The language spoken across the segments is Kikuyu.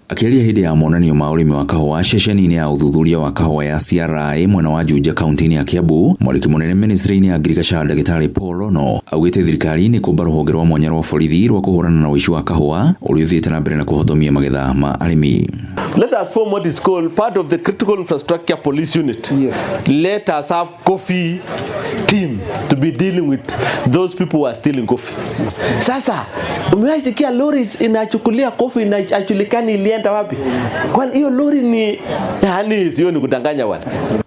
Akĩaria hĩndĩ ya monanio ma ũrĩmi wa kahũa ceceni-inĩ ya ũthuthuria wa kahũa ya CRI mwena wa Juja kaunti-inĩ ya Kiambu, mwandĩki mũnene ministry-inĩ ya ngirigaca ndagĩtarĩ Paul Rono augĩte thirikari nĩ kũmba rũhonge rwa mwanya rwa borithi rwa kũhũrana na ũici wa kahũa ũrĩa ũthiĩte na mbere na kũhotomia magetha ma arĩmi. Let us form what is called part of the critical infrastructure police unit. Yes. Let us have coffee team to be dealing with those people who are stealing coffee. Sasa umewahi sikia lori inachukulia coffee inajulikani ilienda wapi? Kwani hiyo lori ni yani, sio ni kudanganya bwana.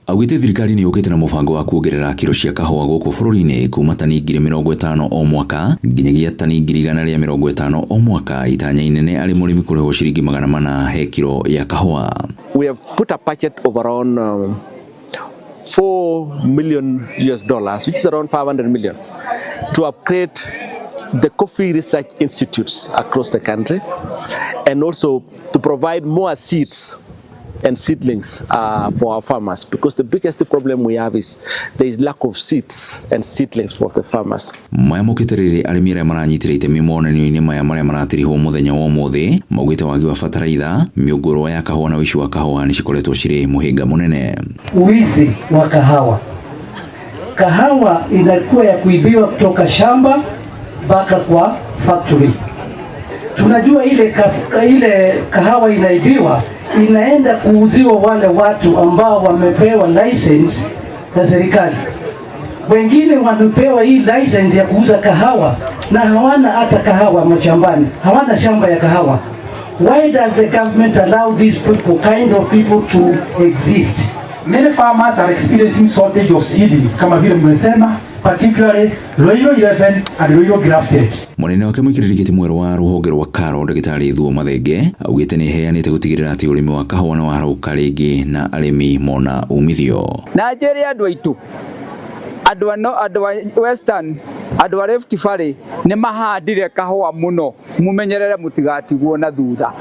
Augĩte thirikari nĩ yũkĩte na mũbango wa kuongerera kiro cia kahũa gũkũ bũrũri-inĩ kuma tani 50,000 o mwaka nginyagia tani 150,000 o mwaka, itanya inene arĩ mũrĩmi kũrĩhwo ciringi 400 he kiro ya kahũa. We have put a budget of around 4 million US dollars, which is around 500 million, to upgrade the coffee research institutes across the country and also to provide more seeds and seedlings for our farmers, because the biggest problem we have is there is lack of seeds and seedlings for the farmers. Maya mokĩte rĩrĩ arĩmi arĩa maranyitĩra itemi monanio-inĩ maya marĩa maratirihwo mũthenya wa ũmũthĩ maugĩte wagi wa bataraitha, mĩũngũrwa ya kahũa na ũici wa kahũa nĩ cikoretwo cirĩ mũhĩnga mũnene. Wizi wa kahawa. Kahawa inakuwa ya kuibiwa kutoka shamba mpaka kwa factory. Tunajua ile kahawa inaibiwa inaenda kuuziwa wale watu ambao wamepewa license na serikali. Wengine wamepewa hii license ya kuuza kahawa na hawana hata kahawa mashambani, hawana shamba ya kahawa. Why does the government allow these people, kind of people to exist? Many farmers are experiencing shortage of seedlings kama vile mmesema, particularly Ruiru 11 and Ruiru grafted. Mũnene wake mũikarĩri gĩtĩ mwerũ wa rũhonge rwa KALRO ndagĩtarĩ Thuo Mathenge augĩte nĩ ĩheanĩte gũtigĩrĩra atĩ ũrĩmi wa kahũa nĩ warũka rĩngĩ na arĩmi mona umithio. Na njĩre andũ aitũ, andũ ano, andũ a Western, andũ a Rift Valley nĩ mahandire kahũa mũno, mumenyerere mũtigatigwo na thutha.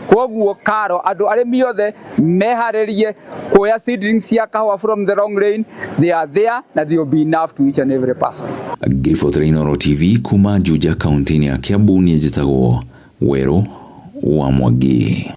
Koguo KALRO andũ arĩmi othe meharĩrie kuoya seedlings cia kahũa from the long rain. They are there na they will be enough to each and every person. Ngiribotera Inooro TV kuma Juja kaunti-inĩ ya Kiambu, niĩ njĩtagwo Werũ wa Mwangi.